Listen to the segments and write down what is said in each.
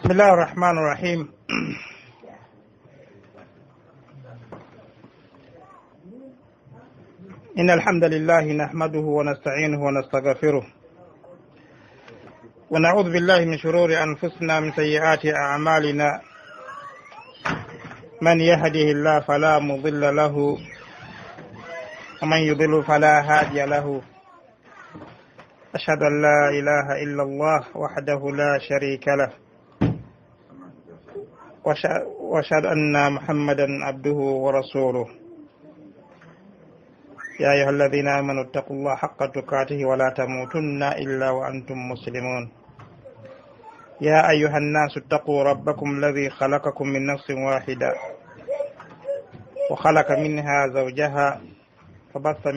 بسم الله الرحمن الرحيم. إن الحمد لله نحمده ونستعينه ونستغفره ونعوذ بالله من شرور أنفسنا من سيئات أعمالنا، من يهده الله فلا مضل له ومن يضل فلا هادي له. أشهد أن لا إله إلا الله وحده لا شريك له، وأشهد أن محمدا عبده ورسوله. يا أيها الذين آمنوا اتقوا الله حق تقاته ولا تموتن إلا وأنتم مسلمون. يا أيها الناس اتقوا ربكم الذي خلقكم من نفس واحدة وخلق منها زوجها فبث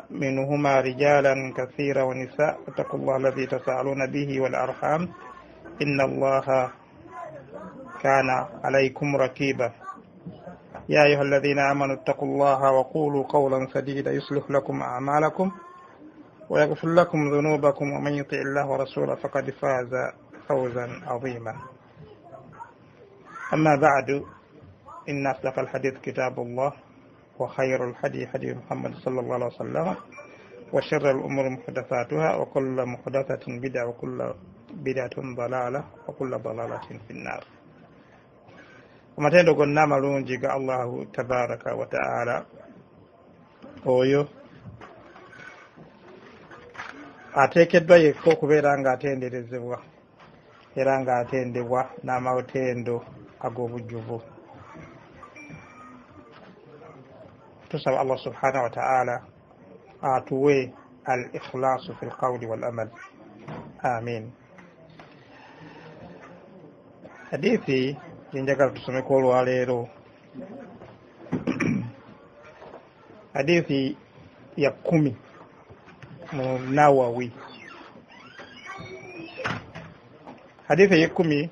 منهما رجالا كثيرا ونساء، اتقوا الله الذي تساءلون به والأرحام إن الله كان عليكم رقيبا. يا أيها الذين آمنوا اتقوا الله وقولوا قولا سديدا يصلح لكم أعمالكم ويغفر لكم ذنوبكم، ومن يطع الله ورسوله فقد فاز فوزا عظيما. أما بعد، إن أصدق الحديث كتاب الله، وخير الهدي هدي محمد صلى الله عليه وسلم، وشر الأمور محدثاتها، وكل محدثة بدعة، وكل بدعة ضلالة، وكل ضلالة في النار. Amatendo gonna amalungi ga Allahu tabaraka wa ta'ala, oyo ateekeddwa yekka okubeera ng'atenderezebwa era ng'atendebwa n'amatendo ag'obujjuvu. Tusaba Allah subhanahu wa ta'ala atuwe al-ikhlasu fi l-qawli wal-amal, amin. Hadithi njagala tusomeko olwaleero, hadithi ya 10 mu Nawawi. Hadithi ya 10,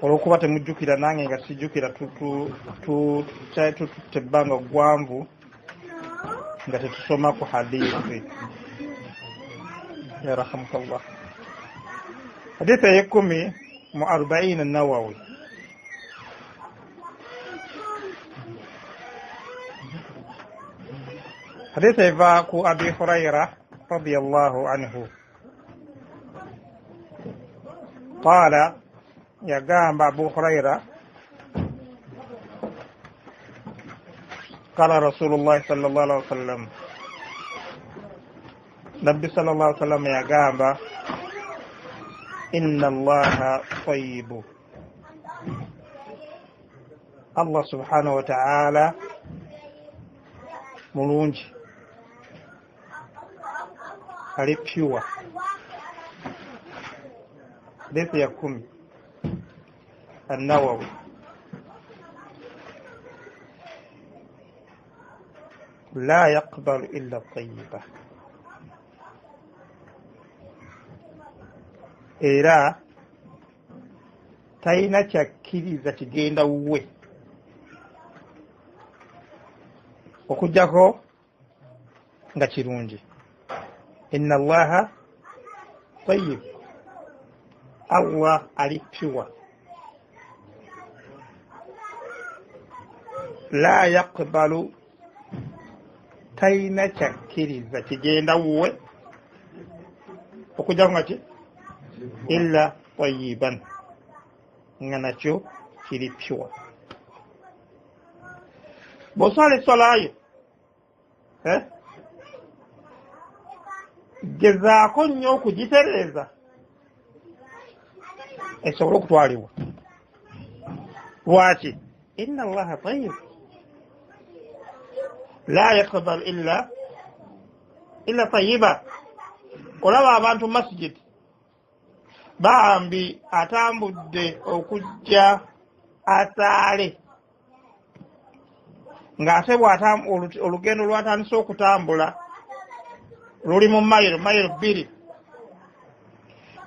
olwokuba temujjukira nange nga sijjukira, tututte ebbanga ggwanvu nga tetusoma ku hadithi. Yarhamukallah. Hadithi ya 10 mu 40 Nawawi. Hadithi eva ku Abi Huraira radiyallahu anhu qala, yagamba Abu Huraira, qala Rasulullah sallallahu alaihi wasallam, Nabbi sallallahu alaihi wasallam yagamba, inna Allaha tayyibu, Allah subhanahu wa ta'ala mulungi, ali pure. Hadithi ya 10 An-Nawawi. La yaqbalu illa tayyiba, era talina kyakkiriza kigenda wuwe okuggyako nga kirungi. Inna Allaha tayyib, Allah ali pure. La yaqbalu, talina kyakkiriza kigenda wuwe okuggyako nga ki illa tayyiban, nga nakyo kiri pure. Bw'oswala esswalayo, gezaako nnyo okugitereeza esobole okutwalibwa. Lwaki? Inna Allaha tayyib la yaqbalu illa tayyiba. Olaba abantu masjid bambi atambudde okujja asaale, ng'ate olugendo lwatandise okutambula luli mu mayiro 2,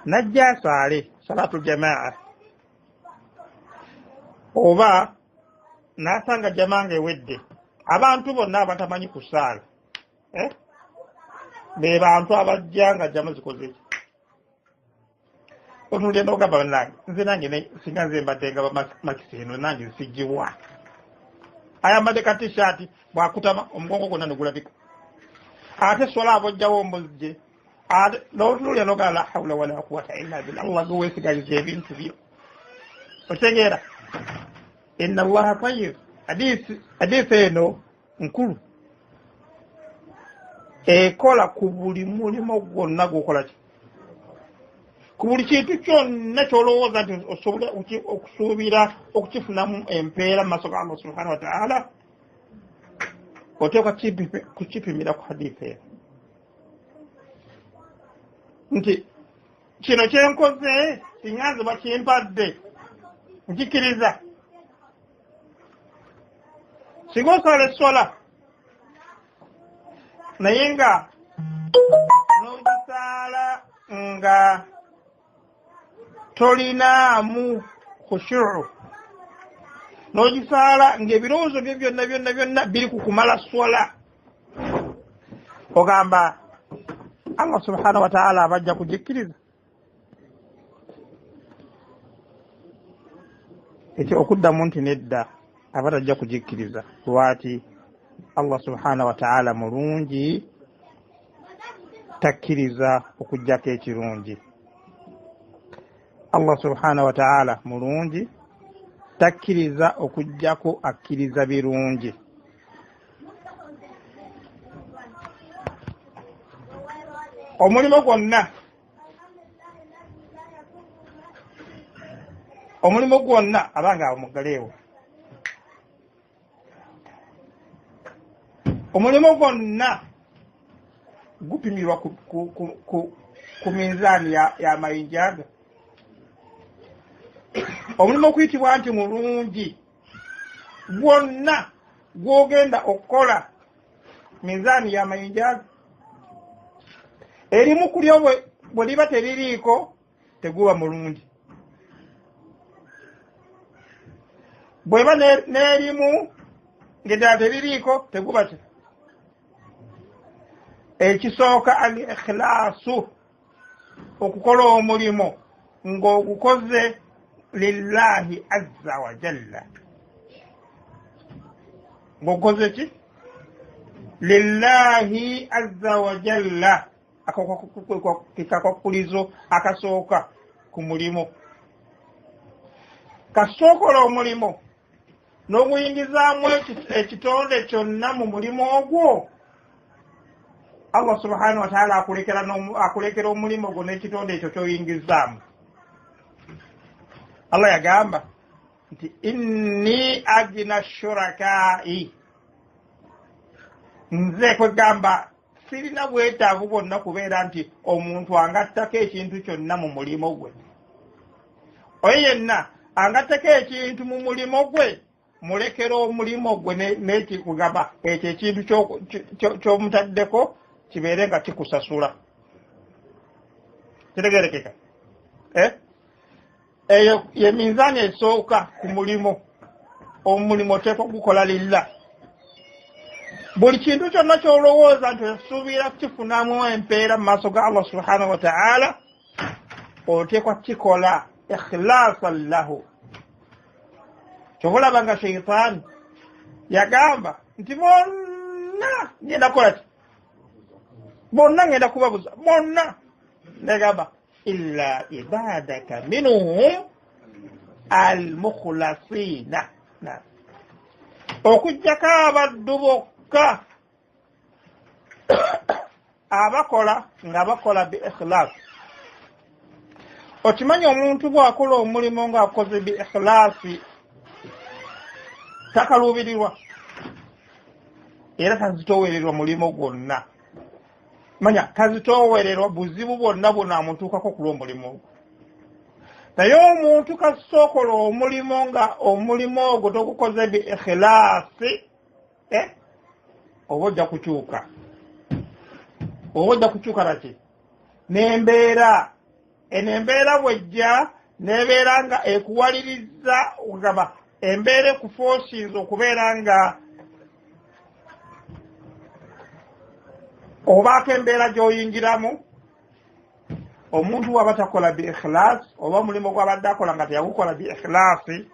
najja asaale salatu jamaa, oba n'asanga jamaa ng'ewedde. Abantu bonna abatamanyi kusaala be bantu abajja nga jama zikoze. Otunulira n'ogamba, nange nze nange singa nze mbadde nga makisi eno nange nsigiwa. Ayambadde ka t-shirt, bw'akutama omugongo gwonna ne gulabika, ate sola abojjawo omuzje, ate n'otunulira n'ogamba, la hawula wala quwata illa billah. Allah gwe weesigaliza ebintu byo. Otegeera? Inna Allaha tayyib. Hadisi eno nkulu, ekola ku buli mulimu gwonna gw'okola ki, ku buli kintu kyonna ky'olowooza nti osobola okusuubira okukifunamu empeera mu maaso ga Allah subhanahu wa ta'ala, oteekwa kukipimira ku hadisi eno nti kino kyenkoze singa nze bakimpadde nkikiriza. Singa osala essola naye nga n'ogisaala nga tolinaamu khushuu, n'ogisaala ng'ebirowoozo byo byonna byonna byonna biri ku kumala swala, ogamba Allah subhanahu wa ta'ala abajja kugikkiriza? Ekyo okuddamu nti nedda, aba tajja kugikkiriza. Lwaki? Allah subhanahu wa ta'ala mulungi, takkiriza okuggyako ekirungi. Allah subhanahu wa ta'ala mulungi, takkiriza okuggyako, akkiriza birungi. Omulimu gwonna, omulimu gwonna, abange awo muggaleewo, omulimu gwonna gupimirwa ku minzaani y'amayinja ago. Omulimu okuyitibwa nti mulungi gwonna gw'ogenda okukola, minzaani y'amayinja ago, erimu kulyo bwe liba teririiko teguba mulungi, bweba n'erimu ng'eddala teririiko teguba ki. Ekisooka al ikhlaasu, okukola omulimu ng'ogukoze lillahi azza wa jalla, ng'ogukoze ki? Lillahi azza wa jalla. Ako kekakulizo akasooka ku mulimu. Kasookola omulimu n'oguyingizaamu ekitonde kyonna mu mulimu ogwo, Allah subhanahu wa ta'ala akulekera omulimu ogwo n'ekitonde ekyo ky'oyingizaamu. Allah yagamba nti inni agina shurakai, nze kwegamba sirina bwetaavu bwonna kubeera nti omuntu angattako ekintu kyonna mu mulimu gwe. Oyo yenna angattako ekintu mu mulimu gwe, mulekera omulimu gwe n'ekikugamba ekyo ekintu ky'omutaddeko kibeere nga kikusasula. Kitegeerekeka? Eyo ye minzaani esooka ku mulimu. Omulimu oteekwa gukola lillah. Buli kintu kyonna ky'olowooza nti osuubira kukifunamu empeera mu maaso ga Allah subhanahu wa ta'ala, oteekwa kukikola ikhlaasan lahu. Kyova olaba nga sheitaani yagamba nti bonna ngenda kukola ki, bonna ngenda kubabuza bonna, negamba illa ibadaka minhum almukhlasina, okuggyako abaddu bokka abakola nga bakola bi ikhlas. Okimanyi omuntu bw'akola omulimu ng'akoze bi ikhlasi takaluubirirwa era tazitoowererwa mulimu gwonna. Manya tazitoowererwa buzibu bwonna bunaamutuukako ku lw'omulimu ogwo. Naye omuntu kasookola omulimu nga omulimu ogwo togukoze bi ikhlasi, oba ojja kukyuka, oba ojja kukyuka naki n'embeera eno. Embeera bw'ejja n'ebeera nga ekuwaliriza, okugamba embeera ekufoosinza okubeera nga obaako embeera gy'oyingiramu, Omuntu waba takola bi ikhlas, oba omulimu gwabadde akola nga teyagukola bi ikhlasi,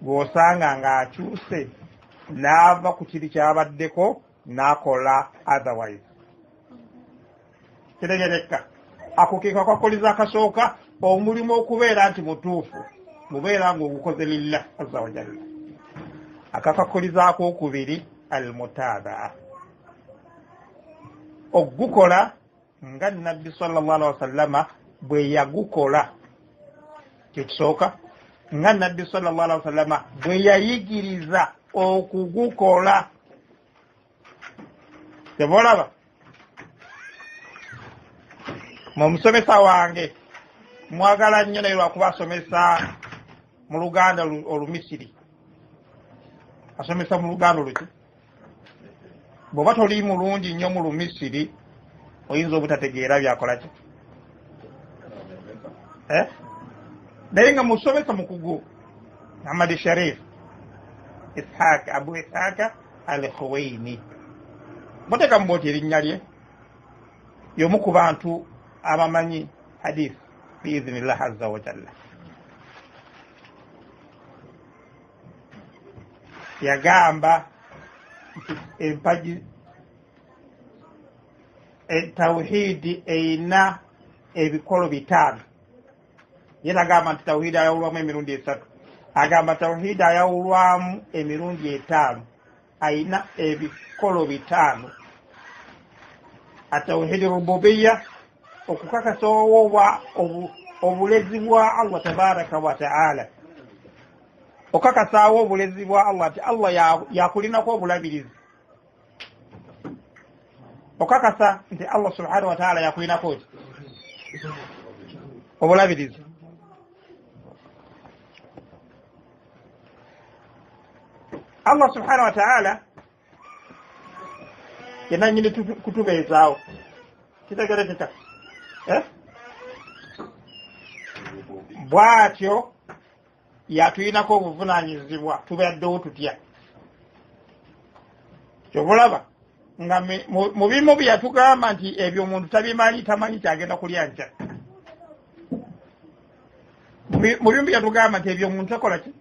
gw'osanga ng'akyuse n'ava ku kiri kyabaddeko n'akola otherwise. Kitegerekka? Ako ke kakwakuliza akasooka omulimu okubeera nti mutuufu, mubeera ng'ogukoze lillah azza wa jalla. Akakwakuliza akookubiri almutabaa, ogukola nga Nabbi sallallahu alaihi wasallama bwe yagukola. Kyekisooka, nga Nabbi sallallahu alaihi wasallama bwe yayigiriza okugukola. Tebolaba mumusomesa wange mwagala nnyo, naye lwakuba asomesa mu Luganda Olumisiri, asomesa mu Luganda oluki. Bw'oba toli mulungi nnyo mu Lumisiri oyinza obutategeera byakola ki, naye nga musomesa mukugu Muhammad Sharif Ishaq, Abu Ishaq Al-Khuwaini, muteeka mubooti erinnya lye, y'omu ku bantu abamanyi hadith biiznillah azza wa jalla. Yagamba nti empagi tawhidi eyina ebikolo 5. Ye nagamba nti tawhidi ayawulwamu emirundi 3, agamba tawhidi ayawulwamu emirundi 5, ayina ebikolo 5. Atawhidi rububiyya, okukakasa obulezi bwa Allah tabaraka wa taala, okakasaawo obulezi bwa Allah nti Allah yakulinako obulabirizi, okakasa nti Allah subhanahu wa taala yakulinako ki obulabirizi. Allah subhanahu wa taala yenanyini kutubeezaawo. Kitegerekeka? Bw'atyo yatuyinako obuvunaanyizibwa, tubaddewo tutya? Kyobulaba nga mu bimu bye yatugamba nti ebyo omuntu tabimanyi, tamanyi kyagenda kulya nkya. Mu bimu bye yatugamba nti ebyo omuntu takola ki,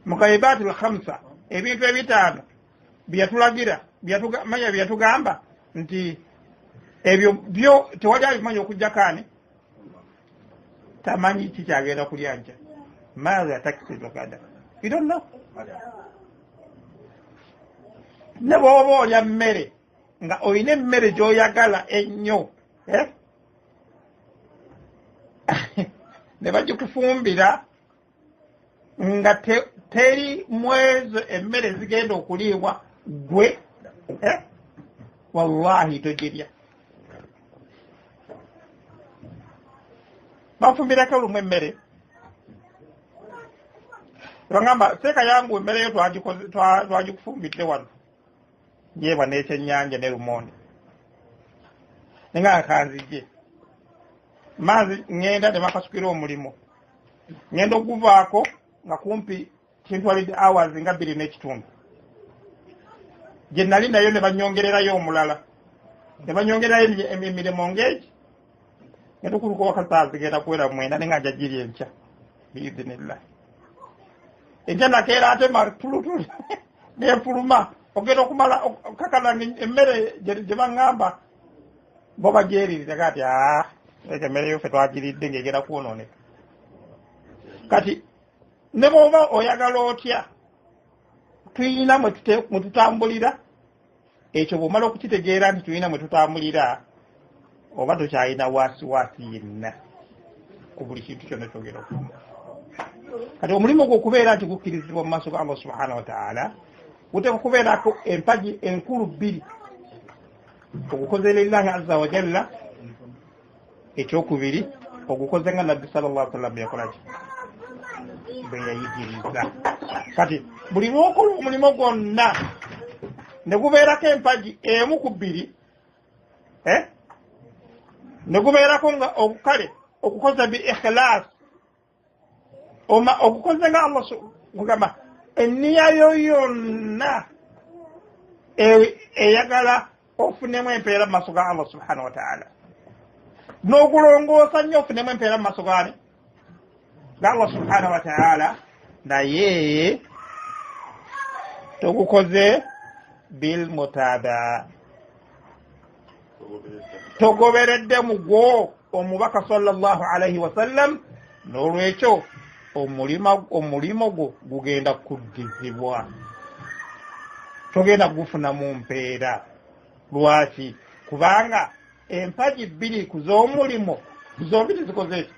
mukaibatul khamsa, ebintu 5 bye yatulagira, manya bye yatugamba nti ebyo byo tewali abimanyi okujjako ani tamanyi ki kyagenda kulya nkya. Maadha taksibu gada, you don't know. Ne bw'oba olya mmere nga olina emmere gy'oyagala ennyo, ne bagikufumbira nga teri mwezo emmere zigenda okuliibwa gwe, wallahi togirya. Bafumbirako lumu emmere, bagamba seeka yangu emmere yo twagikufumbidde wano, njeebwa n'ekyennyanja ne lumonde, nenga nkanzije maazi ŋŋenda ne bakasukira omulimu, ŋŋenda okuvaako nga kumpi kintwalidde hours nga 2.5 gye nali nayo, ne banyongererayo omulala, ne banyongererayo emirimu ng'egi, ngenda okuluka waka saa zigenda kuwera 9, nenga nja giri enkya biiznillah. Enkya nakeera ate matulutulu nenfuluma ogenda okumala kakana emmere gye baŋŋamba bo bagyeririra kati eka emmere yo ffe twagiridde ng'egenda kwonooneka. Kati ne bw'oba oyagala otya, tuyina mwe tutambulira. Ekyo bw'omala okukitegeera nti tulina mwe tutambulira, oba tokyalina waasiwaasi yenna ku buli kintu kyonna kyogera okukola. Kati omulimu gwo okubeera nti gukkirizibwa mu maaso ga Allah subhanahu wa taala guteekwa kubeerako empagi enkulu 2: ogukoze lillahi azza wa jalla, ekyokubiri ogukoze nga Nabbi sallallahu alaihi wasallam yakola ki, bwe yayigiriza. Kati buli lw'okola omulimu gwonna ne gubeerako empagi 1 ku 2, ne gubeerako nga kale okukoza bi ikhlas, okukoze nga Allah kugamba enniya yo yonna eyagala ofunemu empeera mu maaso ga Allah subhanahu wa taala. N'ogulongoosa nnyo ofunemu empeera mu maaso gaani ga Allah subhanahu wa ta'ala, naye togukoze bil mutabaa, togoberedde mu gwo omubaka sallallahu alaihi wasallam. N'olwekyo omulimo gwo gugenda kuddizibwa, togenda kugufunamu mpeera. Lwaki? Kubanga empagi bbiri ku z'omulimo zombi tezikoze eki.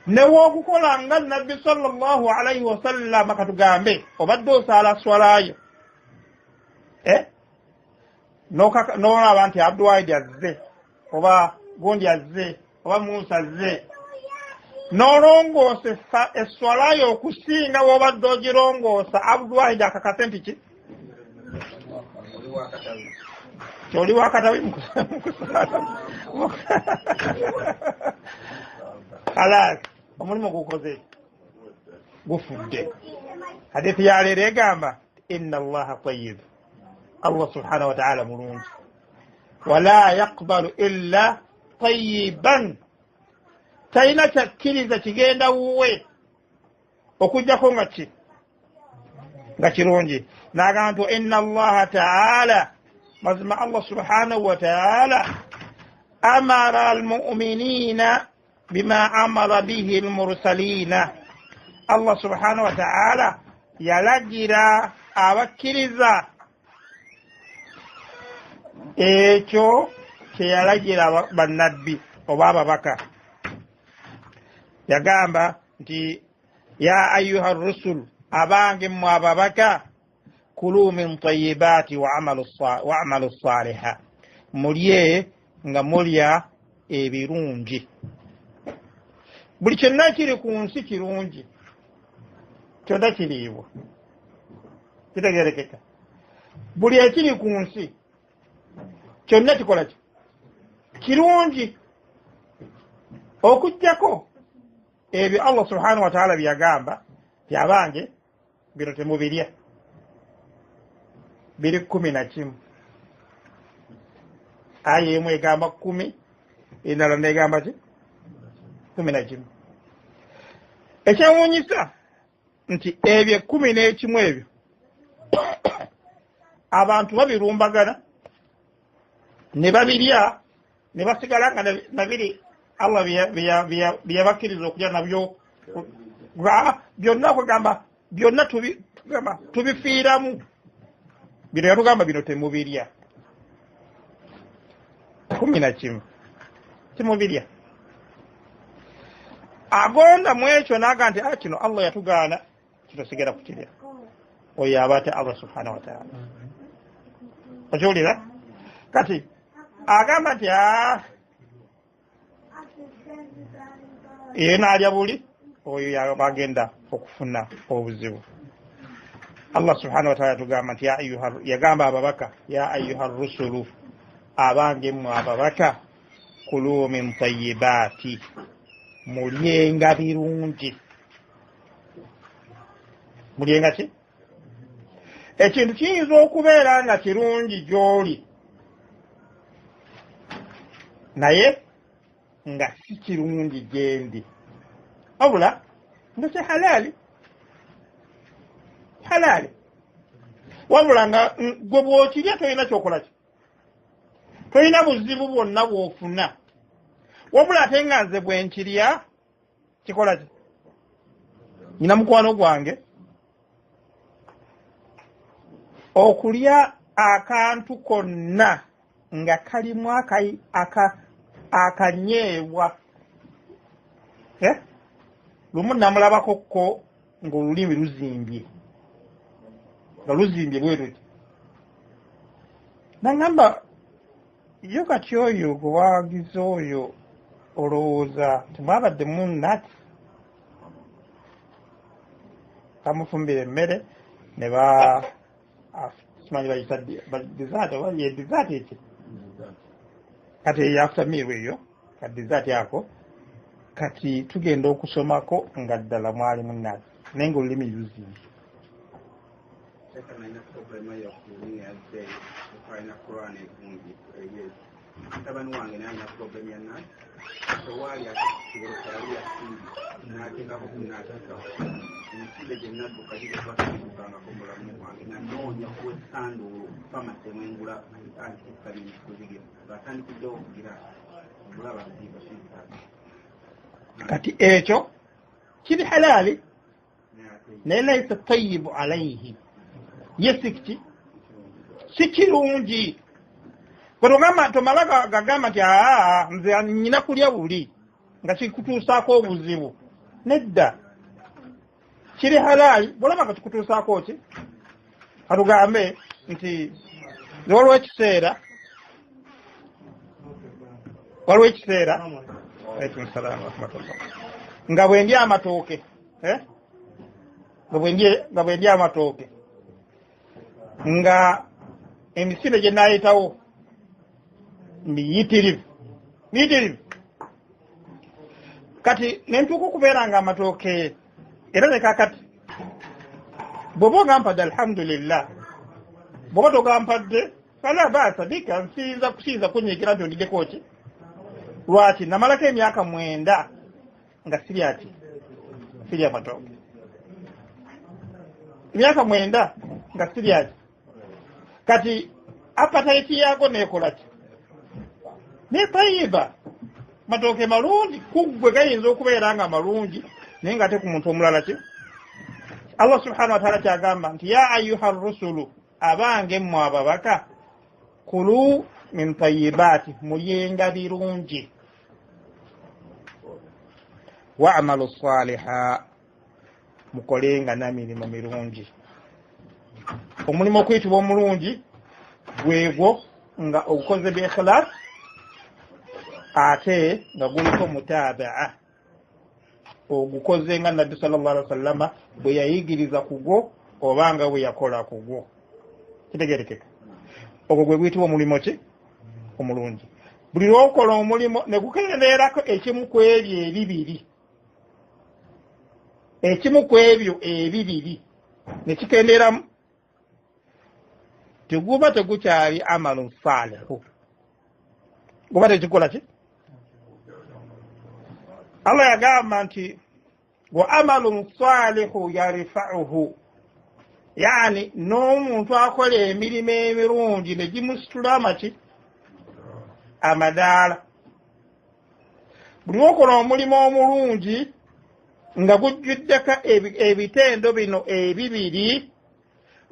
Newookukola nga nabbi sallallahu alaihi wasallam, katugambe obadde osaala swalayo n'olaba nti Abduwahidi azze oba gundi azze oba Musa azze, n'olongoosa eswalayo okusinga w'obadde ogirongoosa, Abduwahidi akakase nti ki oli wakatabi mukusaala. Khalas, omulimu gukoze gufudde. Hadithi ya leero egamba inna allaha tayyib, Allah subhanahu wa ta'ala mulungi, wala yaqbalu illa tayyiban, talina kyakkiriza kigenda wuwe okujjako nga ki nga kirungi. N'agamba nti inna allaha ta'ala, mazima Allah subhanahu wa ta'ala amara almu'minina bima amara bihi almursalina, Allah subhanahu wa ta'ala yalagira abakkiriza ekyo kye yalagira bannabbi oba ababaka. Yagamba nti ya ayuha rusul, abange mmwe ababaka, kulu min tayibaati wa amalu saliha, mulye nga mulya ebirungi. Buli kyonna kiri ku nsi kirungi, kyonna kiriibwa, kitegerekeka. Buli ekiri ku nsi kyonna kikola ki kirungi, okuggyako ebyo Allah subhanahu wa ta'ala byagamba ti abange bino temubirya, biri 11. Aya emu egamba 10, endala negamba ki 11. Ekyewuunyisa nti ebyo 11 ebyo abantu babirumbagana ne babirya ne basigala nga nabiri Allah byeyabakkiriza okulya nabyo byonna, kwegamba byonna tubifiiramu. Bino yatugamba bino temubirya, 11 temubirya. Agonda mu ekyo n'agamba nti kino Allah yatugaana, kino sigera kukirya. Oyo aba ate Allah subhanahu wa ta'ala. Okiwulira? Kati agamba nti ye naalya buli, oyo yabagenda okufuna obuzibu. Allah subhanahu wa ta'ala yatugamba nti yagamba ababaka ya ayuha rusulu, abange mmwe ababaka, kulu min tayibaati, mulyenga birungi. Mulyenga ki? Ekintu kiyinza okubeera nga kirungi gy'oli naye nga si kirungi gyendi, wabula nga kya halaali halaali, wabula nga gwe bw'okirya tolina kyokola ki, tolina buzibu bwonna bw'ofuna, wabula ate nga nze bwe nkirya kikola ki. Nina mukwano gwange okulya akantu konna nga kalimu akanyeebwa. Lumu namulabako ko ng'olulimi luzimbye, nga luzimbye bwe luti, nangamba yo kati oyo gwe wagize oyo olowooza temwabadde mu nati bamufumbira emmere ne ba simanyi bayita dessert oba ye dessert eki kati eyo after meal eyo ka dessert ako kati tugenda okusomako nga ddala mwali munnati naye nga olulimi luzimbye. Mutabani wange naye alina problem ya nasi tewaali ate kukibero kyali yasiibye n'ateekako ku n'ateekako emisinde gye nadduka gikubasidukangako mulamu wange nanoonya ku esanduulo famasi mwengula antihistamine kuzigira ng'atandikiddewo okugira omulaba nziba siitaati. Kati ekyo kiri halaali naye laisa tayibu alaihi ye sikiki si kirungi kwetogamba tomala gagamba nti aa nze nyina kulya buli nga kikutuusaako obuzibu nedda kiri halaali bwolaba nga kikutuusaako ki katugambe nti waliwo ekiseera waliwo ekiseera alaikum salaam warahmatullah nga bwe ndya amatooke nga bwe ndya amatooke nga emisinde gye naayitawo miyitirivu miyitirivu kati nentuuka okubeera nga amatooke era ne kakati bw'oba ogampadde alhamdulillah bw'oba togampadde fala baasa bika nsinza kusinza kunyiigira nti ondiddeko ki lwaki namalako emyaka 9 nga sirya ki sirya matooke emyaka 9 nga sirya ki kati appetite yaago neekola ki netayiba matooke malungi kuggwe gayinza okubeera nga malungi naye nga ate ku muntu omulala ki Allah subhanahu wa ta'ala kyagamba nti ya ayuha rusulu abange mmwe ababaka kulu min tayibaati mulyenga birungi wa'malu saliha mukolenga n'emirimu mirungi omulimu okuyitibwa omulungi gwegwo nga ogukoze bi ikhlas ate nga guliko mutabaa ogukoze nga Nabbi sallallahu alaihi wasallama bwe yayigiriza kugwo oba nga bwe yakola kugwo kitegerekeka ogwo gwe guyitibwa omulimu ki omulungi buli lw'okola omulimu ne gukendeerako ekimu ku ebyo ebibiri ekimu ku ebyo ebibiri ne kikendeeramu teguba tegukyali amalu saalihu guba tekikola ki Allah yagamba nti wa amalun salihu yarfa'uhu yani n'omuntu akola emirimu emirungi ne gimusitula amaki amadaala buli lw'okola omulimu omulungi nga gujjuddeko ebitendo bino ebibiri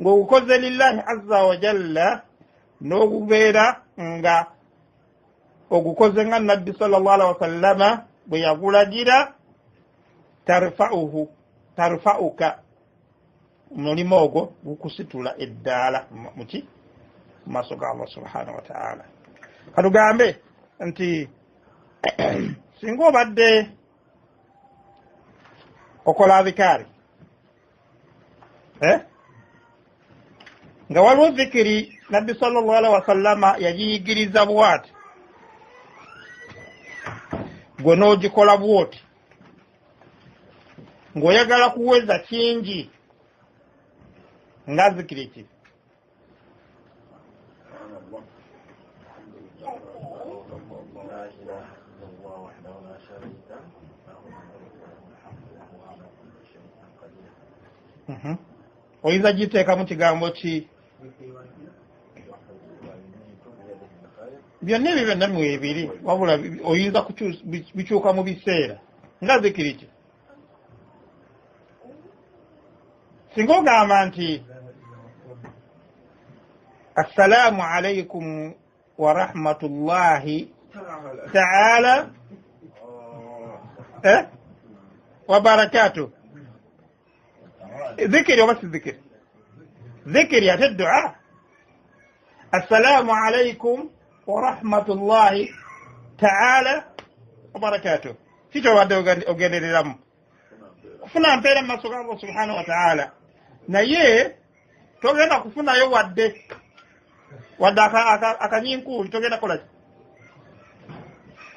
ng'ogukoze lillahi azza wa jalla n'ogubeera nga ogukoze nga Nabbi sallallahu alaihi wasallama bwe yagulagira tarfa'uhu tarfa'uka omulimu ogwo gukusitula eddaala muki mu maaso ga Allah subhanahu wa ta'ala katugambe nti singa obadde okola adhikaari nga waliwo zikiri Nabbi sallallahu alaihi wasallama yagiyigiriza bw'ati gwe n'ogikola bw'oti ng'oyagala kuweza kingi nga zikiri ki oyinza giteekamu kigambo ki byonna ebyo byonna mwebiri wabula oyinza bikyuka mu biseera nga zikiri ki singa ogamba nti assalaamu alaikum wa rahmatullahi taala wa barakatuh zikiri oba si zikiri zikiri ate dua assalaamu alaikum wa rahmatullahi taala wa barakatuh kiki obadde ogendereramu kufuna mpeera mu maaso ga Allah subhanahu wa taala naye togenda kufunayo wadde wadde akanyinkuuli togenda kukola ki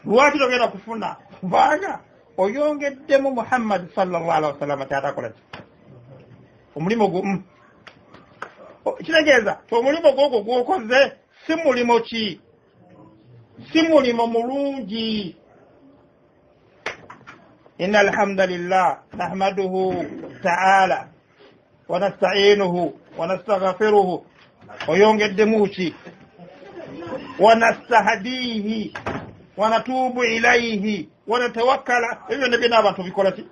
lwaki togenda kufuna kubanga oyongeddemu Muhammad sallallahu alaihi wasallam kyatakola ki omulimu gwo kitegeeza omulimu gwogwo gwokoze si mulimu ki Si mulimo mulungi. Inna alhamdulillah nahmaduhu ta'ala wa nasta'inuhu wa nastaghfiruhu, oyongeddemu ki? Wa nastahdihi wa natubu ilayhi wa natawakkala. Ebyo byonna byonna abantu bikola ki?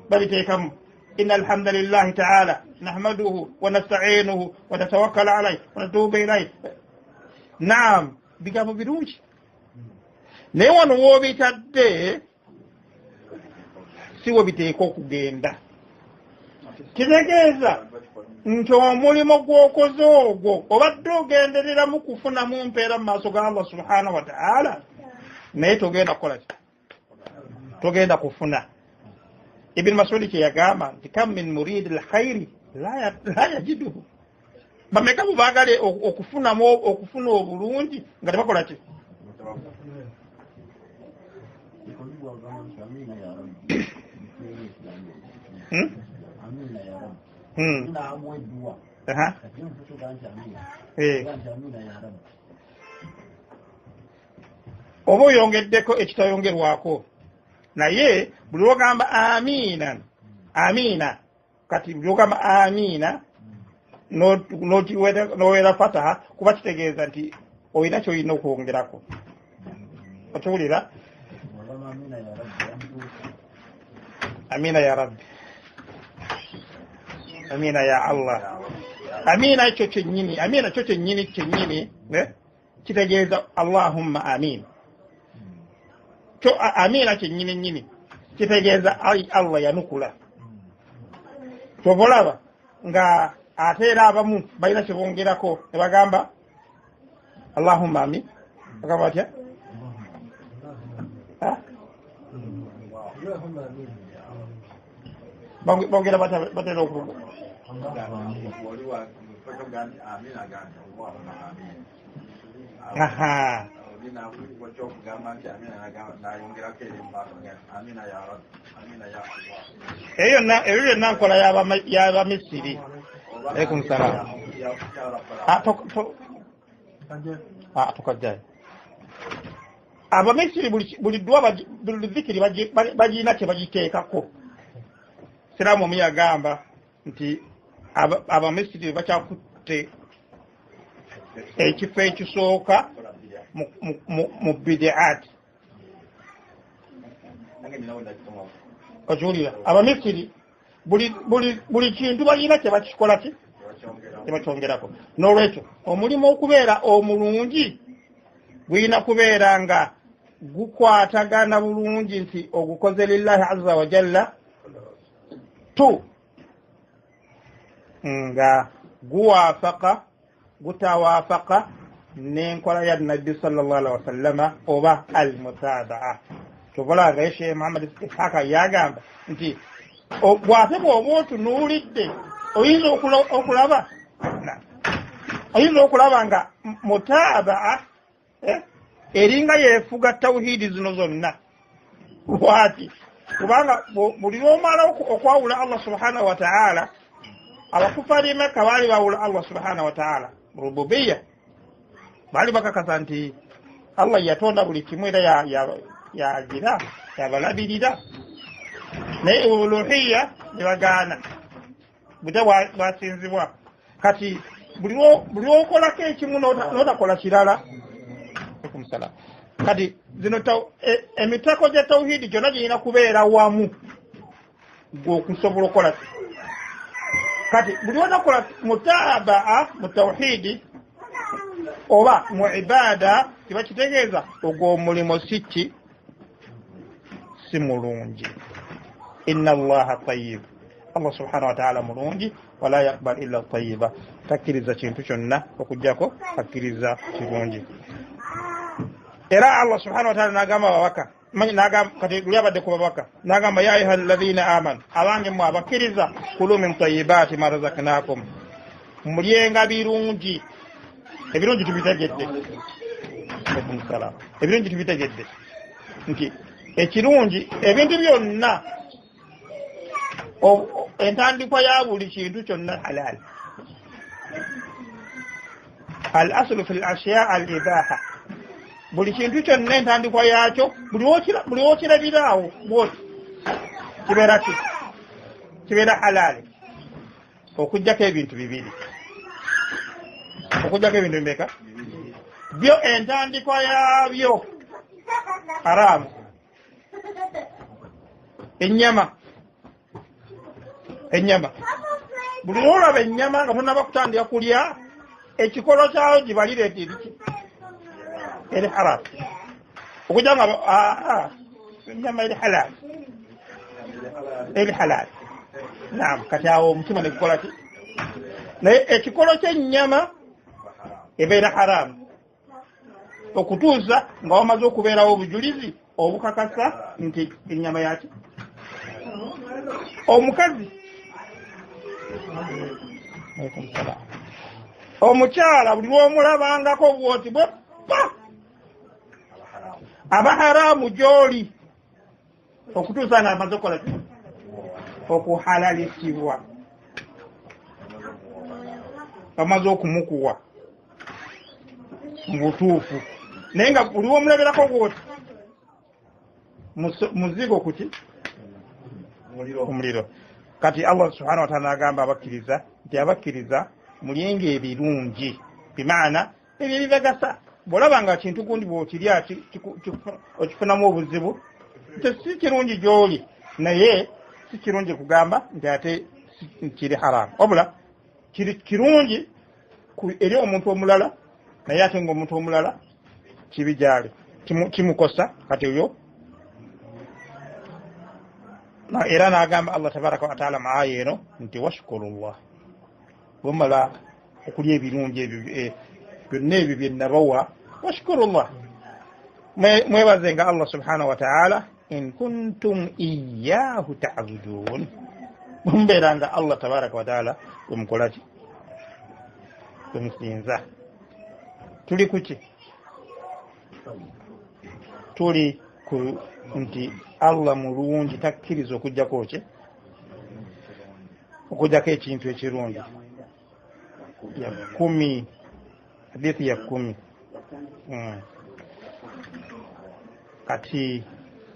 Babiteekamu. Inna alhamdulillahi ta'ala nahmaduhu wa nasta'inuhu wa natawakkala alayhi wa natubu ilayhi. Naam, bigambo birungi, naye wano woobitadde si we biteeka okugenda. Kitegeeza nti omulimu gw'okoze ogwo obadde ogendereramu kufunamu mpeera mu maaso ga Allah subhanahu wa ta'ala, naye togenda kukola ki? Togenda kufuna. Ibn Masudi kye yagamba nti kam min muridi lkhairi la yajiduhu. Bameka bo baagale okufunamu okufuna obulungi nga tebakola ki? Oba oyongeddeko ekitayongerwako, naye buli lwogamba amiina amiina, kati buli lwogamba amiina nowera fataha, kuba kitegeeza nti olina kyolina okwongerako. Okiwulira? Amiina ya Rabbi, amiina ya Allah, amiina ekyo kyennyini, amiina kyo kyennyini kyennyini kitegeeza Allahumma amin. Kyo amiina kyennyini nnyini kitegeeza ai Allah yanukula. Kyova olaba nga ate era abamu balina kye bongerako ne bagamba Allahumma amin. Bagamba batya? Bongera batera okuvuga eyo yonna nkola y'Abamisiri. Aleikum salaam. Tukajjayo. Abamisiri buli ddwa buli zikiri bagirina kye bagiteekako. Siraamu omu yagamba nti Abamisiri bakyakutte ekifo ekisooka mu bidiat. Okiwulira? Abamisiri buli kintu balina kye bakikola ki? Kyebakyongerako. N'olwekyo omulimu okubeera omulungi gulina kubeera nga gukwatagana bulungi nti ogukoze lillahi azza wa jalla tu nga guwafaka gutawafaka n'enkola ya Nabbi sallallahu alaihi wasallama oba almutabaa. Kyova nga Sheikh Muhammad Ishaka yagamba nti bw'ate bw'oba otunuulidde oyinza okulaba oyinza okulaba nga mutabaa eringa yeefuga tawhidi zino zonna. Lwaki? Kubanga buli lw'omala okwawula Allah subhanahu wa ta'ala, abakufari Mekka baali bawula Allah subhanahu wa ta'ala rububiya, baali bakakasa nti Allah yatonda buli kimu era yagira yabalabirira, naye uluhiya ne bagaana bute bwasinzibwa. Kati buli lw'okolako ekimu n'otakola kirala. Kati zino emitako gya tawhidi gyonna girina kubeera wamu gwe okusobola okukola. Kati buli lw'otakola mutabaa mu tawhidi oba mu ibada, kiba kitegeeza ogwo omulimu si ki? Si mulungi. Inna Allaha tayyib, Allah subhanahu wa ta'ala mulungi, wala yaqbal illa tayyiba, takkiriza kintu kyonna okuggyako akkiriza kirungi. Era Allah subhanahu wa ta'ala n'agamba ababaka, kati luli abadde ku babaka, n'agamba ya ayuha alladhina amanu, abange mmwe abakkiriza, kulu min tayyibati ma razaqnakum, mulyenga birungi. Ebirungi tubitegedde, ebirungi tubitegedde nti ekirungi ebintu byonna entandikwa ya buli kintu kyonna halal. Al aslu fi al ashya al ibaha, Buli kintu kyonna entandikwa yaakyo buli wokirabiraawo bwoti kibeera ki? Kibeera halaali, okuggyako ebintu bibiri. Okuggyako ebintu bimeka? Byo entandikwa yaabyo haramu. Ennyama, ennyama buli lwolaba ennyama nga tonnaba kutandika kulya, ekikolo kyayo gibalire eriki eri haramu. Okujja nga ennyama eri halaali, eri halaali. Naam, kati awo omutima ne gukola ki? Naye ekikolo ky'ennyama ebeera haramu okutuusa nga wamaze okubeerawo obujulizi obukakasa nti ennyama yaki. Omukazi, omukyala buli lw'omulabangako bwoti bwe pa aba haramu gy'oli okutuusa nga amaze okukola ki? Okuhalalisibwa, bamaze okumukuwa mu butuufu. Naye nga buli w'omulabirako bwoti muzigo kuki? Omuliro. Kati Allah subhanahu wa ta'ala agamba abakkiriza nti abakkiriza mulyenga ebirungi, bimaana ebyo ebibagasa. Bw'olaba nga kintu gundi bw'okirya okifunamu obuzibu, nti si kirungi gy'oli, naye si kirungi kugamba nti ate kiri haramu, wabula kiri kirungi eri omuntu omulala, naye ate ng'omuntu omulala kibi gy'ali, kimukosa. Kati oyo era n'agamba Allah tabaraka wa taala mu aya eno nti washkurullah, bwemala okulya ebirungi ebyo byonna ebyo bye nabawa, washkurullah, mwebazenga Allah subhanahu wa taala, in kuntum iyyahu ta'budun, bwemubeera nga Allah tabaraka wa taala bwemukolaki, bwemusinza. Tuli kuki? Tuli ku nti Allah mulungi, takkiriza okuggyako ki? Okuggyako ekintu ekirungi. Ya 10, hadithi ya 10. Kati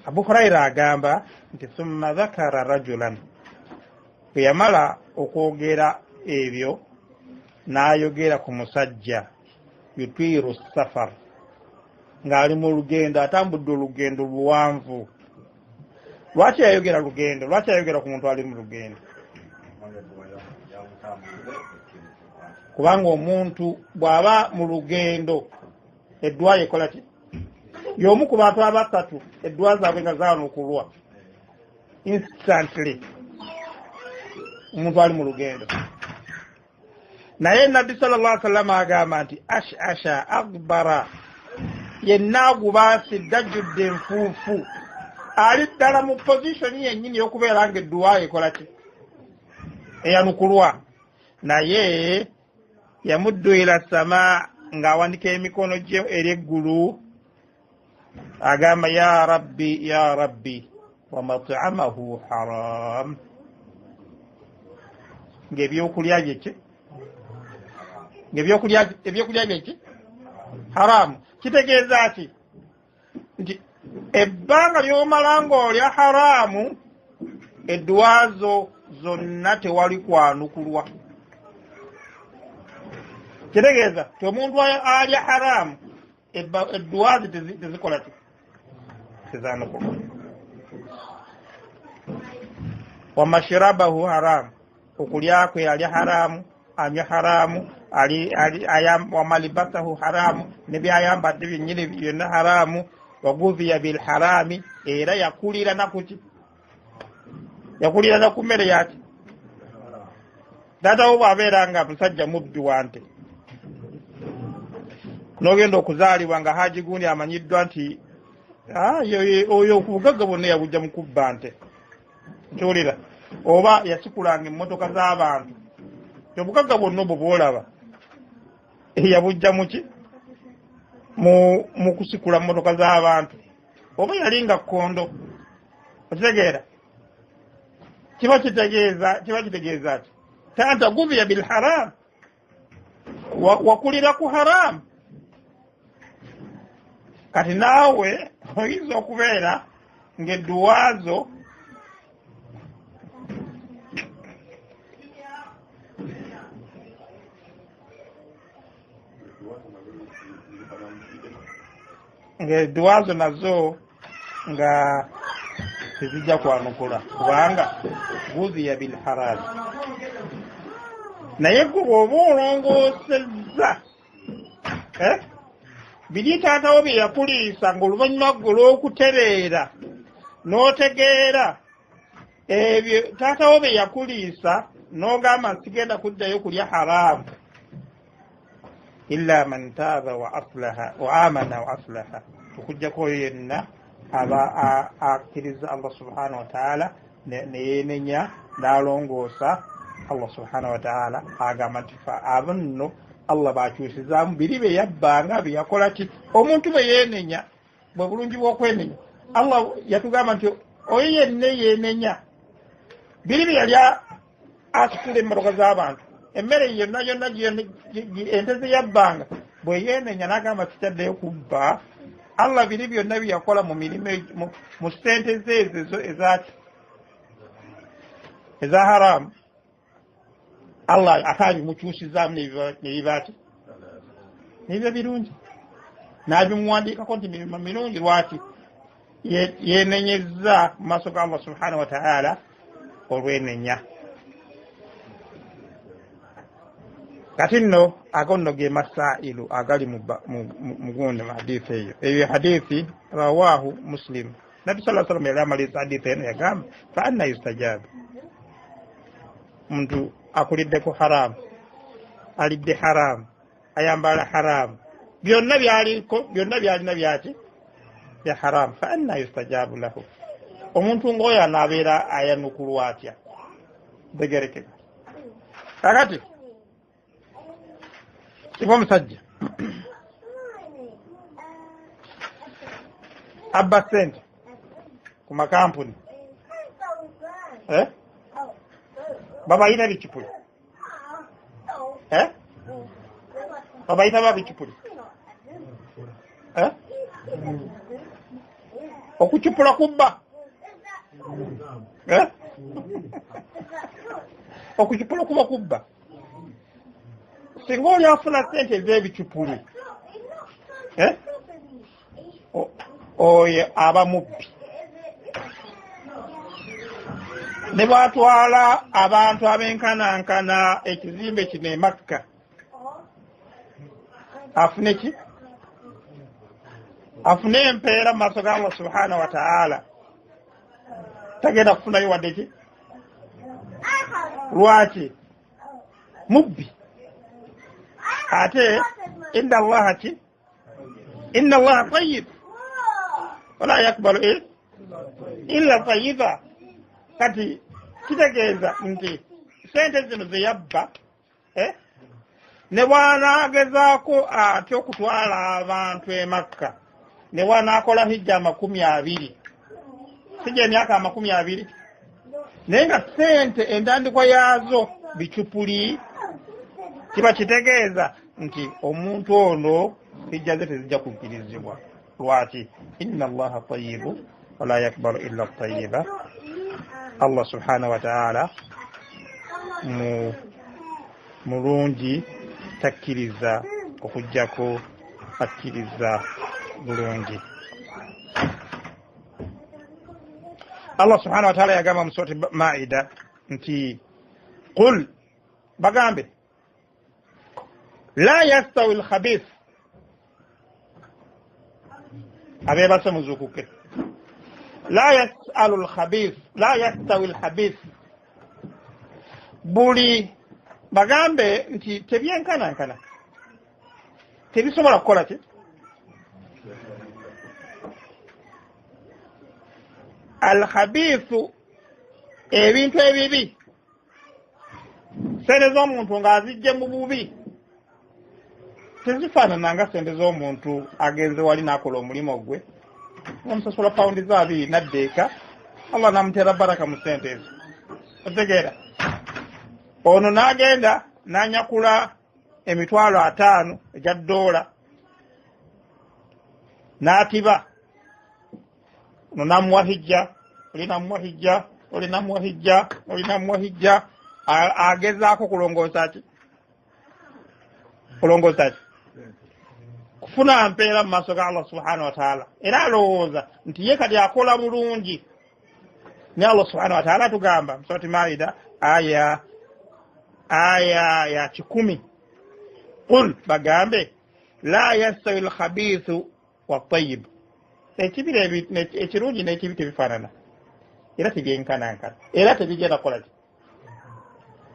Abu Huraira agamba nti thumma dhakara rajulan, bwe yamala okwogera ebyo n'ayogera ku musajja yutiiru safar, ng'ali mu lugendo, atambudde olugendo luwanvu. Lwaki yayogera lugendo? Lwaki yayogera ku muntu ali mu lugendo? Kubanga omuntu bw'aba mu lugendo eddwa yekola ki? Y'omu ku bantu abasatu eddwa zaabwe nga zaanukulwa instantly, omuntu ali mu lugendo. Naye Nabbi sallallahu alaihi wasallam agamba nti ash'asha akbara, yenna agubaasidde ajjudde enfuufu, ali ddala mu positioni yennyini y'okubeera nga edduwa ekola ki? Eyanukulwa. Naye yamuddu ila sama, ng'awanika emikono gye eri eggulu, agamba ya rabbi ya rabbi wa mat'amahu haram, ng'ebyokulya bye ki? Ng'ebyokulya bye ki? Haramu. Kitegeeza ki? Nti ebbanga ly'omala ng'olya haramu, edduwa zo zonna tewali kwanukulwa. Kitegeeza ti omuntu alya haramu edduwa ze tezikola ki? Tezanukulwa. Wa mashrabahu haramu, okulya kwe alya haramu, anywa haramu, wa malibasahu haramu, ne byayambadde byennyini byonna haramu, waguviya bilharami, era yakulira nakuki? Yakulira na ku mmere yaki? Taata wo bw'abeera nga musajja mubbi wa nte, n'ogenda okuzaalibwa nga Haji gundi amanyiddwa nti oyo obugagga bwonna yabujja mu kubba nte, nkiwulira, oba yasikulanga emmotoka z'abantu, obugagga bwonna obwo bw'olaba yabujja muki? Mu kusikula mmotoka z'abantu, oba yali nga kkondo. Okitegeera? Kiba kitegeeza ki? Tanta gubiya bilharam, wakulira ku haramu. Kati naawe oyinza okubeera ng'edduwaazo ng'edduwaazo nazo nga tezijja kwanukula kubanga guziya bilharaj. Naye gwe bw'oba olongoosezza biri taatawo bye yakuliisa ng'oluvannyuma gwe lw'okutereera n'otegeera ebyo taatawo bye yakuliisa n'ogamba sigenda kuddayo kulya haramu illa man taaba wa aslaha wa amana wa aslaha, okuggyako oyo yenna aba akkiriza Allah subhanahu wa ta'ala ne yeenenya n'alongoosa. Allah subhanahu wa ta'ala agamba nti abo nno Allah bakyusizaamu biri bye yabbanga bye yakola ki. Omuntu bwe yeenenya, bwe bulungi bw'okwenenya, Allah yatugamba nti oyo yenna yeenenya biri bye yali asitula emmotoka z'abantu, emmere yonna yonna, ente ze yabbanga, bwe yeenenya n'agamba sikyaddeyo kubba, Allah biri byonna bye yakola mu mirimu mu ssente ze ezo ezaki eza haramu, Allah ate abimukyusizaamu nebiba ki nebiba birungi, n'abimuwandiikako nti mirimu mirungi. Lwaki? Yenenyezza mu maaso ga Allah subhanahu wa ta'ala olwenenya. Kati nno ago nno ge masailu agali mu gundi mu hadithi eyo. Eyo hadithi rawahu Muslim. Nabbi saa sallam yali amaliriza hadithi eno yagamba fa anna yustajabu, muntu akuliddeko haramu, alidde haramu, ayambala haramu, byonna byaliko byonna byalina byaki bya haramu. Fa anna yustajabu lahu, omuntu ng'oyo anaabeera ayanukulwa atya? Ntegerekeka. Kakati singa omusajja abba sente ku makampuni, babayita bicupuli, babayita ba bicupuli, okucupula kubba, okucupula kuba kubba. Singa oli afuna sente ez'ebicupuli, oyo aba mubbi. Ne bwatwala abantu abenkanankana ekizimbe kino e Makka afune ki? Afune empeera mu maaso ga Allah subhanahu wa ta'ala, tagenda kufunayo wadde ki. Lwaki? Mubbi. Ate inna Allaha ki inna Allaha tayyib wala yakbalu illa tayyiba. Kati kitegeeza nti sente zino ze yabba, ne bw'anaagezaako atya okutwala abantu e Makka, ne bw'anaakola hijja 20, sijja emyaka 20, naye nga sente entandikwa yaazo bicupuli, kiba kitegeeza nti omuntu ono hijja ze tezijja kukkirizibwa. Lwaki? Inna Allaha tayyibu wala yakbalu illa tayyiba. Allah subhanahu wa ta'ala mulungi, takkiriza okuggyako akkiriza bulungi. Allah subhanahu wa ta'ala yagamba mu surati Maida nti qul, bagambe la yastawi alkhabith, abeebase muzuukuke, la yasalu alkhabith, la yastawi alkhabith, buli bagambe nti tebyenkanankana, tebisobola kukola ki alkhabithu, ebintu ebibi, sente z'omuntu ng'azijje mu bubi tezifaanana nga sente z'omuntu agenze wali n'akola omulimu gwe ngamusasula pawundi za 2 nadda eka, Allah n'amuteera baraka mu sente ezo. Otegeera? Ono n'agenda n'anyakula emitwalo 50 egya ddoola, N'atiba ono namuwa hijja, oli namuwa hijja, oli namuwa hijja, oli namuwa hijja, agezaako kulongoosa ki? Kulongoosa ki? Kufuna mpeera mu maaso ga Allah subhanahu wa ta'ala. Era alowooza nti ye kati akola bulungi. Naye Allah subhanahu wa ta'ala atugamba mu Surati Maida aya ya 100, qul, bagambe la yastawi alkhabithu wattayib, ekibi ekirungi n'ekibi tebifaanana era tebyenkanankana, era tebigenda kukola ki?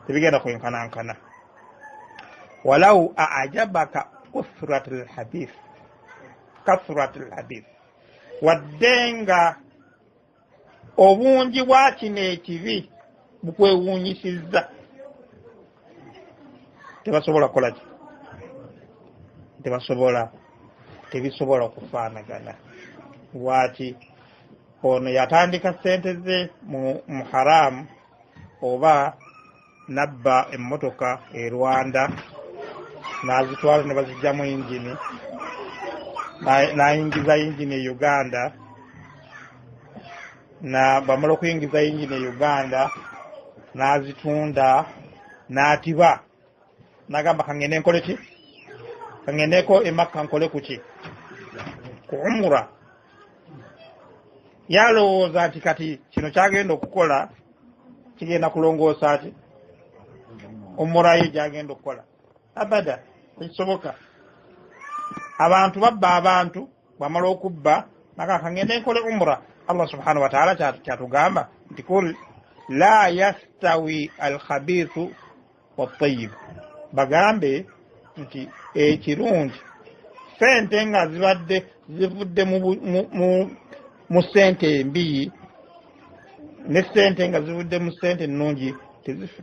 Tebigenda kwenkanankana. Walau a'jabaka kasratul hadith, kasratul hadith, wadde nga obungi bwa kino ekibi bukwewuunyisizza, tebasobola kukola ki? Tebisobola kufaanagana. Lwaki? Ono yatandika ssente ze mu haramu, oba nabba emmotoka e Rwanda n'azitwala ne bazijjamu yingini, n'ayingiza yingini e Uganda, na bamala okuyingiza yingini e Uganda n'azitunda n'atiba, n'agamba kangende nkole ki? Kangendeko e Makka nkole ku ki? Ku umura. Yalowooza nti kati kino kyagenda okukola kigenda kulongoosa ki? Umura ye gyagenda okukola. Abada, tekisoboka. Abantu babba abantu, bamala okubba naga kangende nkole umura. Allah subhanahu wa ta'ala kyatugamba nti kul la yastawi alkhabithu wattayib, bagambe nti ekirungi sente nga zibadde zivudde mu sente embi ne sente nga zivudde mu sente ennungi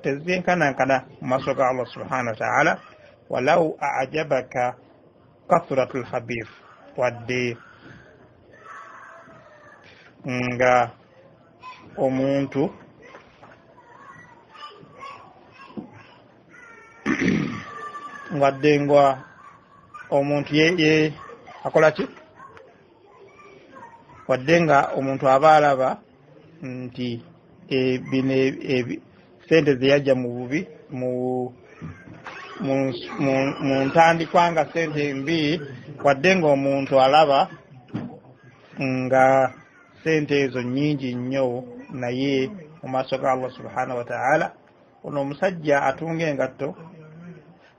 tezyenkanankana mu maaso ga Allah subhanahu wa ta'ala. Walau a'jabaka kasratul khabith, wadde nga omuntu wadde nga omuntu ye akola ki? Wadde nga omuntu aba alaba nti bino sente ze yajja mu bubi mu ntandikwa nga sente mbi, wadde nga omuntu alaba nga sente ezo nnyingi nnyo, naye mu maaso ga Allah subhanahu wa ta'ala ono omusajja atunga engatto,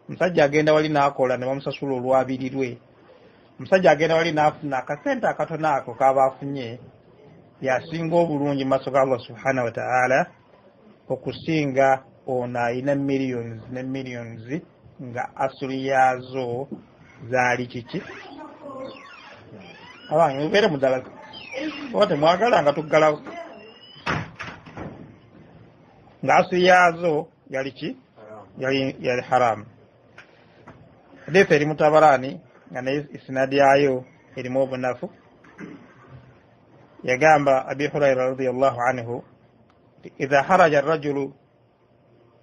omusajja agenda wali n'akola ne bamusasula olwabiri lwe, omusajja agenda wali n'afuna akasente akatono ako k'aba afunye, yasinga obulungi mu maaso ga Allah subhanahu wa ta'ala okusinga ono alina millions ne millions nga asuli yaazo zaali kiki? Abange mubeere muddala, oba temwagala nga tuggalawo, nga asuli yaazo yali ki? Yali haramu. Hadithi eri Mutabarani nga naye isnadi yayo erimu obunafu. Yagamba Abi Huraira radiyallahu anhu, idha haraja rajulu,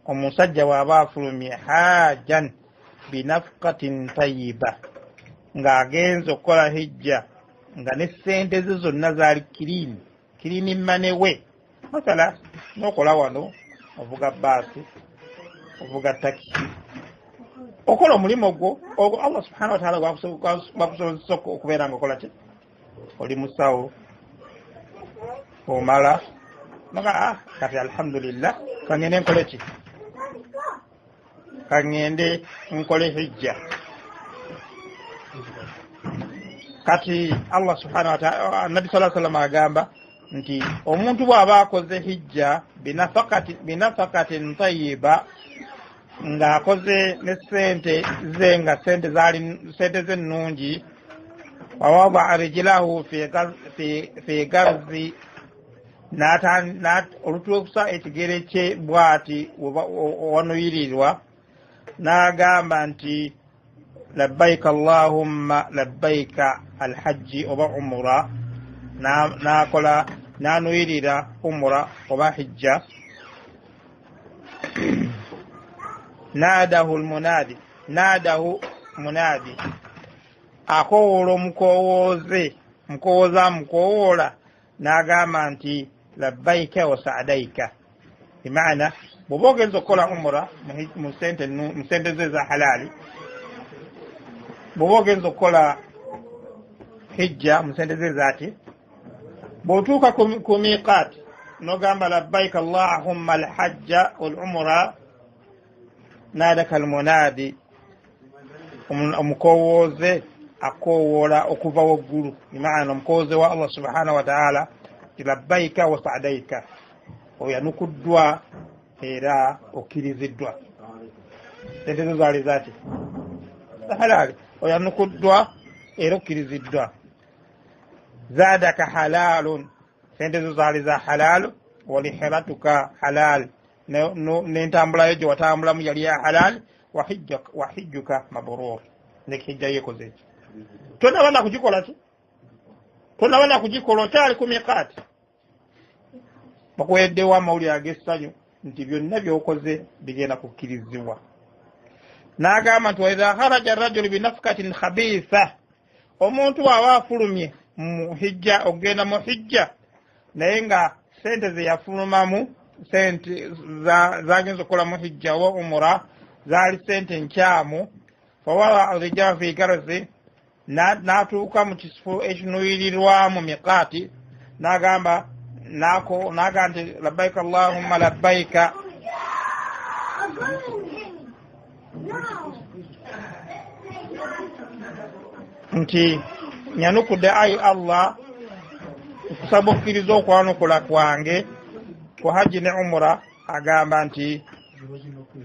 omusajja w'aba afulumye hajan binafkatin tayyiba, ng'agenze okukola hijja nga ne ssente ze zonna zaali kirini kirini manewe. Masala n'okola wano ovuga baasi, ovuga takisi, okola omulimu gwo ogwo Allah subhanahu wa ta'ala gwakusobozesa okubeera nga okola ki? Oli musawo omala naga kati alhamdulillah kangende nkole ki? Kangende nkole hijja. Kati Allah subhanahu wa ta'ala, Nabi sallallahu alaihi wasallam agamba nti omuntu bw'aba akoze hijja binafakatin tayyiba, ng'akoze ne sente ze nga sente zaali sente ze nnungi, wawadaa rijlahu fi garzi, olutuusa ekigere kye bw'ati wanuyirirwa, n'agamba nti labbaika allahumma labbaika alhajji oba umura, n'akola n'anuyirira umura oba hijja. Nadahu almunadi, nadahu munadi, Akowoola omukowooze, mukowooze amukowoola n'agamba nti labbaika wa saadaika. Bimaana bw'oba ogenza okukola umura mu sente ze eza halaali, bw'oba ogenza okukola hijja mu sente ze ezaaki, bw'otuuka ku miqaat n'ogamba labbaika allahumma alhajja wal umura, nadaka almunadi, omukowooze akowoola okuva waggulu, bimaana omukowooze wa Allah subhanahu wa ta'ala ti labbaika wa saadaika, oyanukuddwa era okkiriziddwa. Sente zo zaali zaaki? Halaali. Oyanukuddwa era okkiriziddwa. Zaadaka halaalun, sente zo zaali za halaalu. Walihiratuka halaal, n'entambulayo gye watambulamu yali ya halaal. Wahijjuka mabrur, nekihijja yekoze eki tonaba nakugikola ki, tonaba nakugikola, okyali ku miqaati. Bakuwereddewo amawulire ag'essanyu nti byonna by'okoze bigenda kukkirizibwa. N'agamba nti waidha kharaja rajulu binafkatin khabitha, omuntu bw'aba afulumye mu hijja okugenda mu hijja naye nga sente ze yafulumamu, sente zagenza okukola mu hijja oba umura zaali sente nkyamu, fawala rijal fi garzi, n'atuuka mu kifo ekinuyirirwamu miqaati n'agamba n'agamba nti labbaika allahumma labbaika, nti nyanukudde ayi Allah, nkusaba okkiriza okwanukula kwange ku hajji ne umura. Agamba nti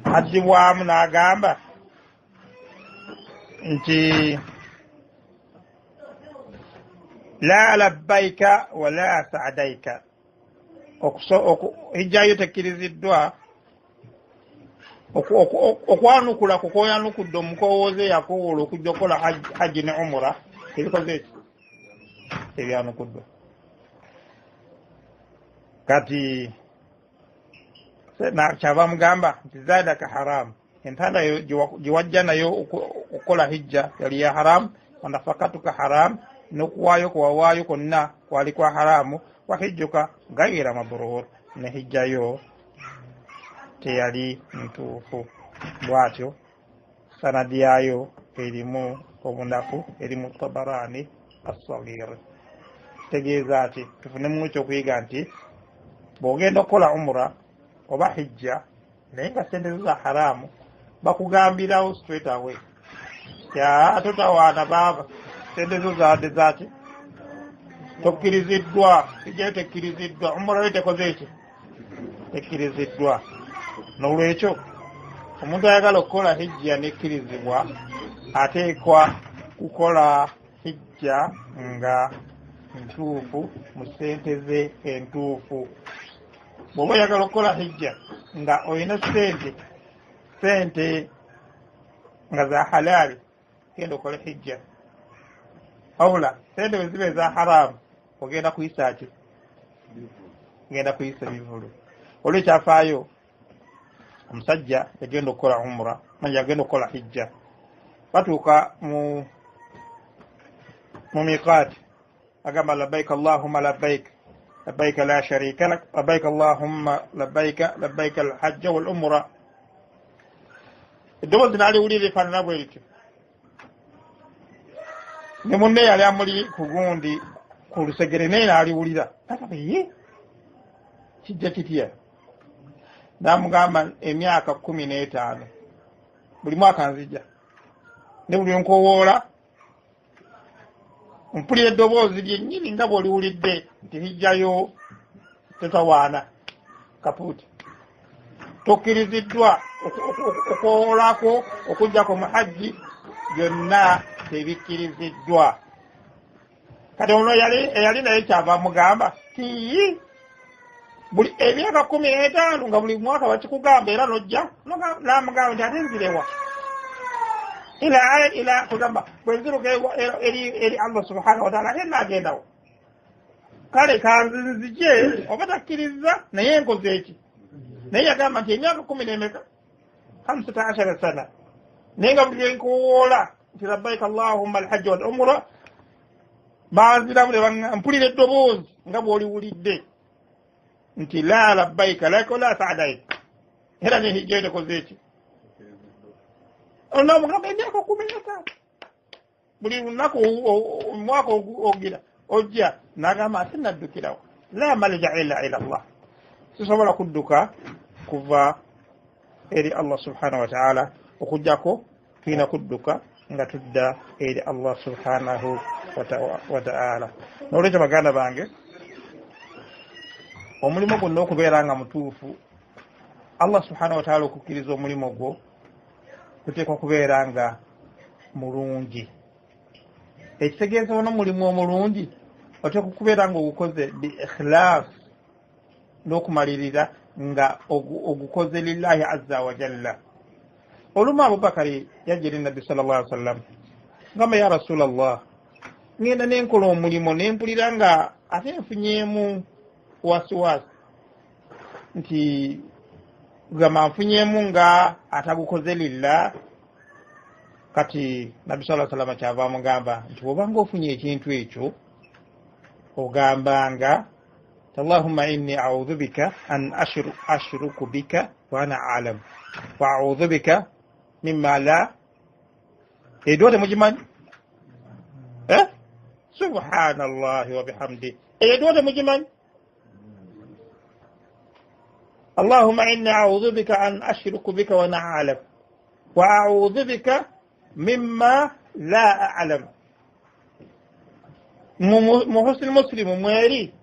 addibwamu n'agamba nti la labbaika wala saadaika, hijjayo tekkiriziddwa. Okwanukula kukwoyanukudde omukowooze yakowoola okujja okukola hajji ne umura ebikoze eki ebyanukuddwa. Kati kyava mugamba nti zadaka haramu, entanda gye wajja nayo okukola hijja yali ya haramu, wanafakatuka haramu, n'okuwaayo kwewawaayo kwonna kwali kwa haramu, wahijjuka gaira mabrur, ne hijjayo teyali ntuufu. Bw'atyo sanadi yaayo erimu obunafu, erimu Tabarani as-Saghir. Kitegeeza ati tufunemu ekyokuyiga nti bw'ogenda okukola umura oba hijja naye nga sente zo za haramu, bakugambirawo straight away totawaana baaba, sente zo zaadde zaaki, tokkiriziddwa, hijjayo tekkiriziddwa, umura yo tekoze eki, tekkiriziddwa. N'olwekyo omuntu ayagala okukola hijja nekkirizibwa ateekwa kukola hijja nga ntuufu mu sente ze entuufu. Bw'oba oyagala okukola hijja nga olina sente nga za halaali, genda okole hijja. Wabula sente bwe ziba eza haramu ogenda kuyisa ki? Ogenda kuyisa bivulu. Olwekyafaayo omusajja yagenda okukola umura, yagenda okukola hijja, batuuka mu miqaati, agamba labbaika allahumma labbaik, labbaika la sharika lak, labbaika allahumma labbaika, labbaika alhajja wal umura. Eddoboozi n'aliwulira lifaanana bwe lityo, ne munne yali amuli ku gundi ku lusegere naye n'aliwulira, agamba ye kijja kitya? N'amugamba emyaka 15 buli mwaka nzija ne buli nkowoola mpulira eddoboozi lyennyini nga bw'oliwulidde nti hijjayo totawaana kapuuti, tokkiriziddwa okwowoolako okujjako mu hajji, byonna tebikkiriziddwa. Kati ono eyali naye kyava mugamba tiyi buli emyaka 15 nga buli mwaka bakikugamba era nojja n'amugamba nti ate nzirewa ila kugamba bwe nziruka eri Allah subhanahu wa ta'ala ate naagendawo, kale kanzije oba takkiriza naye nkoze eki. Naye yagamba nti emyaka 15 15 sana, naye nga buli lwenkuwoola Nti labbaika allahumma alhajja wal umra, banziramu mpulira eddoboozi nga bw'oliwulidde nti la labbaika laka wala saadaik, era nehijja yo tekoze eki. Onamugamba emyaka 15 buli lunaku omwaka ogira ojja, nagamba ate naddukirawo, la malja illa ila Allah, sisobola kudduka kuva eri Allah subhanahu wataala, okujjako tulina kudduka nga tudda eri Allah subhanahu wataala. Nolwekyo baganda bange, omulimu gwonna okubeera nga mutuufu, Allah subhanahu wataala okukkiriza omulimu gwo kuteekwa kubeera nga mulungi. Ekitegeeza n'omulimu omulungi oteekwa kubeera nga ogukoze bi ikhilas, n'okumalirira nga ogukoze lillahi azza wa jalla. Olumu Abubakari yajja eri Nabbi sallallahu alaihi wasallam ngamba, ya Rasulallah, ngenda nenkola omulimu nempulira nga ate nfunyeemu wasiwasi, nti gamba nfunyeemu nga atagukoze lillah. Kati Nabbi sallallahu alaihi wasallam kyava amugamba nti bw'obanga ofunye ekintu ekyo ogambanga allahumma inni a'udhu bika an ashruku bika wa ana a'lam wa a'udhu bika mimma la edwa temugimanyi. Subhanallahi wa bihamdi, edwa temugimanyi. Allahumma inni a'udhu bika an ashruku bika wa ana a'lam wa a'udhu bika mimma la a'lam. Mu husni muslimu mweri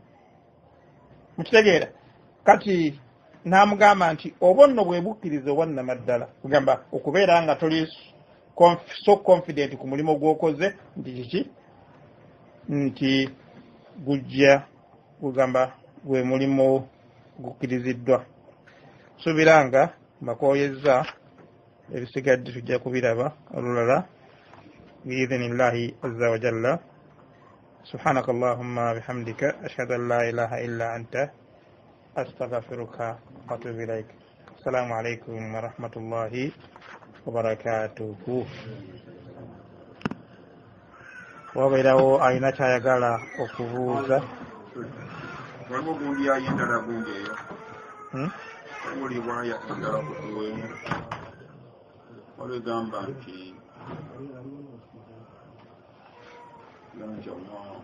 mukitegeera. Kati n'amugamba nti oba nno bwe bukkiriza obwannamaddala, kugamba okubeera nga toli so confident ku mulimu gw'okoze nti kiki, nti gujja kugamba gwe mulimu gukkiriziddwa. Suubira nga mbakooyezza, ebisigadde tujja kubiraba olulala biidhinillahi azza wa jalla. Subhanaka allahumma bihamdika ashhadu an la ilaha illa anta astaghfiruka wa atubu ilaik. Assalamu alaikum wa rahmatullahi wa barakatuhu. Wabeerawo alina kyayagala okubuuza? Waliwo gundi ayendala gundi eyo waliwo aya endala kutuweemu, waliwo egamba nti Allah